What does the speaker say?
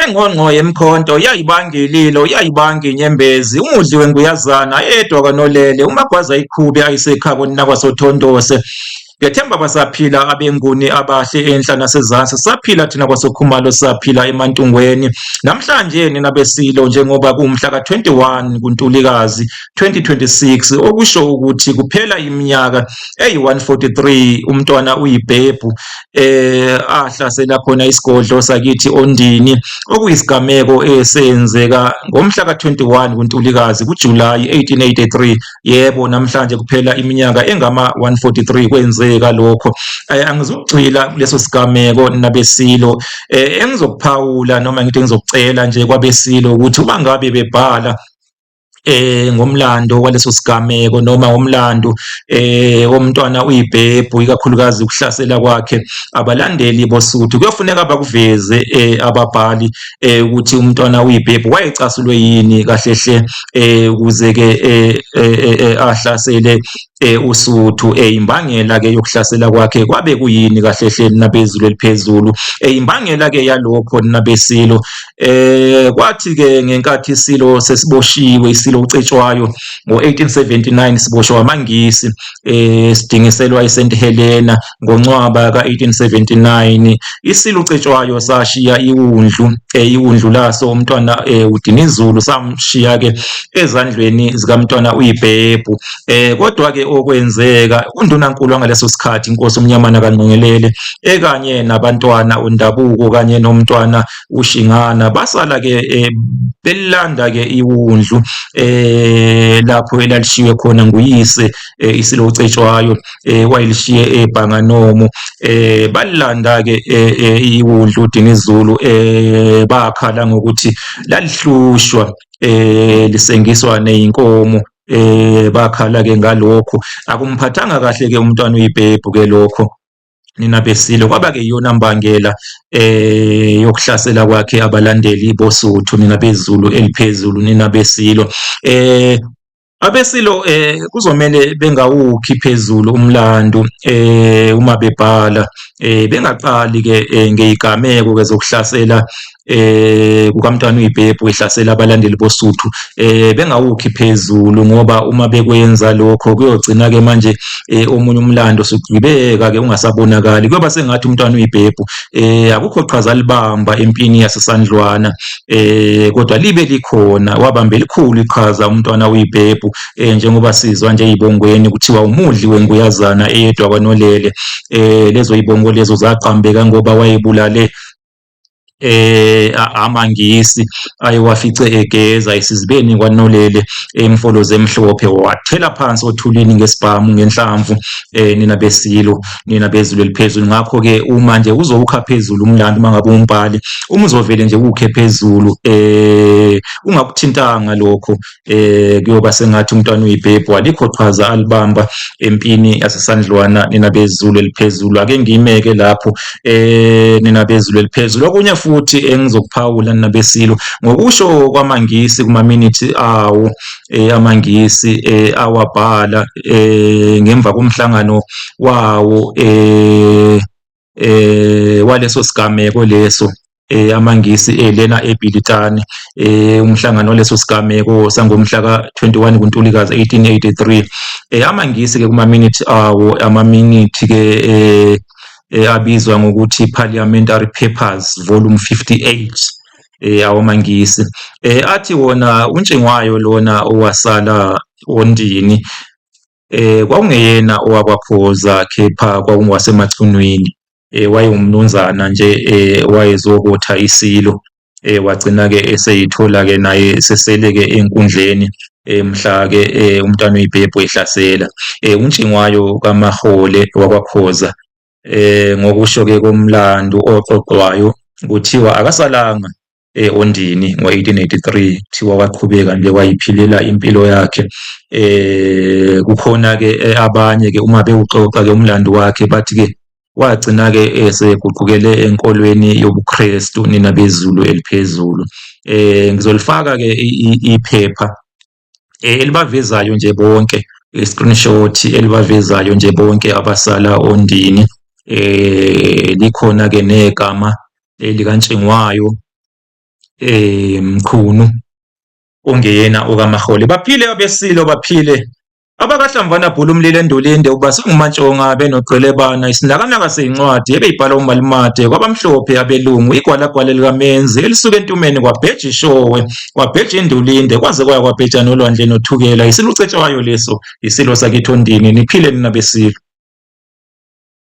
Ingqongqo yemkhonto yayibanga ililo, yayibanga inyembezi, umudli wenguyazana yedwa kwaNolele, uMagwaza iqhube ayisekhabo nakwaSothondose. Ngethemba basaphila abeNguni abahle enhla nasezansi, saphila thina kwaSokhumalo, saphila eMantungweni. Namhlanje nina beSilo njengoba kuwumhla ka-21 kuNtulikazi 2026 okusho ukuthi kuphela iminyaka eyi-143 umntwana uyiBhebhu ahlasela khona isigodlo sakithi oNdini okuyisigameko esenzeka ngomhla ka-21 kuNtulikazi kuJulayi 1883. Yebo, namhlanje kuphela iminyaka engama-143 kwenzeka lokho. Angizukugxila kuleso sigameko nabesilo. Engizokuphawula noma ngithi engizokucela nje kwabesilo ukuthi uma ngabe bebhala ngomlando waleso sigameko noma ngomlando womntwana uyiBhebhu ikakhulukazi ukuhlasela kwakhe abalandeli boSuthu kuyofuneka bakuveze ababhali ukuthi umntwana uyiBhebhu wayecasulwe yini kahle hle ukuze ke ahlasele uSuthu. Imbangela ke yokuhlasela kwakhe kwabe kuyini kahle hle nabezulu eliphezulu? Imbangela ke yalokho nabesilo, kwathi ke ngenkathi isilo sesiboshiwe, isilo uCetshwayo ngo-1879 siboshwa amaNgisi, sidingiselwa eSt Helena ngoNcwaba ka-1879. Isilo uCetshwayo sashiya iwundlu, iwundlu laso umntwana uDinizulu samshiya ke ezandlweni zikamntwana uyiBhebhu. Kodwa ke okwenzeka undunankulu wangaleso sikhathi inkosi uMnyamana kaNgqengelele ekanye nabantwana uNdabuko kanye nomntwana uShingana basala ke belilanda ke iwundlu lapho elalishiywe khona nguyise, isilo uCetshwayo wayelishiye eBhanganomo. Balilanda ke iwundlu uDinizulu, bakhala ngokuthi lalihlushwa lisengiswa nezinkomo. Bakhala ke ngalokho, akumphathanga kahle ke umntwana uyiBhebhu ke lokho nina besilo. Kwaba ke iyona mbangela yokuhlasela kwakhe abalandeli boSuthu nina bezulu eliphezulu nina besilo. Abesilo kuzomele bengawukhi phezulu umlando uma bebhala, bengaqali ke ngezigameko ke zokuhlasela kukaMntwana uyiBhebhu ehlasela abalandeli boSuthu, bengawukhi phezulu ngoba uma bekwenza lokho kuyogcina ke manje omunye umlando usugqibeka ke ungasabonakali. Kuyoba sengathi umntwana uyiBhebhu akukho qhaza alibamba empini yaseSandlwana, kodwa libe likhona, wabamba elikhulu iqhaza umntwana uyiBhebhu, njengoba sizwa nje ezibongweni kuthiwa umudli wenguyazana eyedwa kwaNolele. Lezo yibongo lezo zaqambeka ngoba wayebulale amaNgisi ayewafice egeza esizibeni kwaNolele emfolozi emhlophe, wathela phansi othulini ngesibhamu ngenhlamvu, nina besilo nina bezulu eliphezulu. Ngakho ke uma nje uzowukha phezulu umlando, uma ngabe umbhali uma uzovele nje ukhe phezulu ungakuthintanga lokho, kuyoba sengathi umntwana uyiBhebhu alikho qhaza alibamba empini yaseSandlwana nina bezulu eliphezulu. Ake ngimeke lapho nina bezulu eliphezulu. Okunye futhi engizokuphawula nina besilo, ngokusho kwamaNgisi kuma-minutes awo, amaNgisi awabhala ngemva komhlangano wawo waleso sigameko leso, amaNgisi lena eBhilitane, umhlangano waleso sigameko sangomhla ka-21 kuNtulikazi 1883. AmaNgisi ke kuma-minute awo, ama-minute ke abizwa ngokuthi Parliamentary Papers Volume 58, awamaNgisi, athi wona uNtshingwayo lona owasala oNdini kwakungeyena owakwaKhoza kepha kwakungowaseMachunwini, wayewumnumzana nje owayezokotha isilo, wagcina ke eseyithola ke naye esesele ke enkundleni mhla ke umntwana uyiBhebhu ehlasela. UNtshingwayo kaMahole wakwaKhoza, ngokusho ke komlando oxoxwayo kuthiwa akasalanga oNdini ngo-1883, kuthiwa waqhubeka nje wayiphilela impilo yakhe. Kukhona ke abanye ke uma bewuxoxa ke umlando wakhe bathi ke wagcina ke eseguqukele enkolweni yobuKristu nina bezulu eliphezulu. Ngizolifaka ke iphepha elibavezayo nje bonke, i-screenshot elibavezayo nje bonke abasala oNdini. Likhona ke negama likaNtshingwayo. Mchunu ongeyena okaMahole. Baphile abeSilo, baphile abakaHlamvana bhula umlilo endulinde ukuba sengumantshonga benoQelebana isinakanaka seyincwadi ebeyibhala uMalimade kwabamhlophe abelungu igwalagwala likamenzi elisuka entumeni kwabheja ishowe kwabheja indulinde kwaze kwaya kwabheja nolwandle noThukela isilucetshwayo leso isilo sakithi oNdini niphile nina beSilo.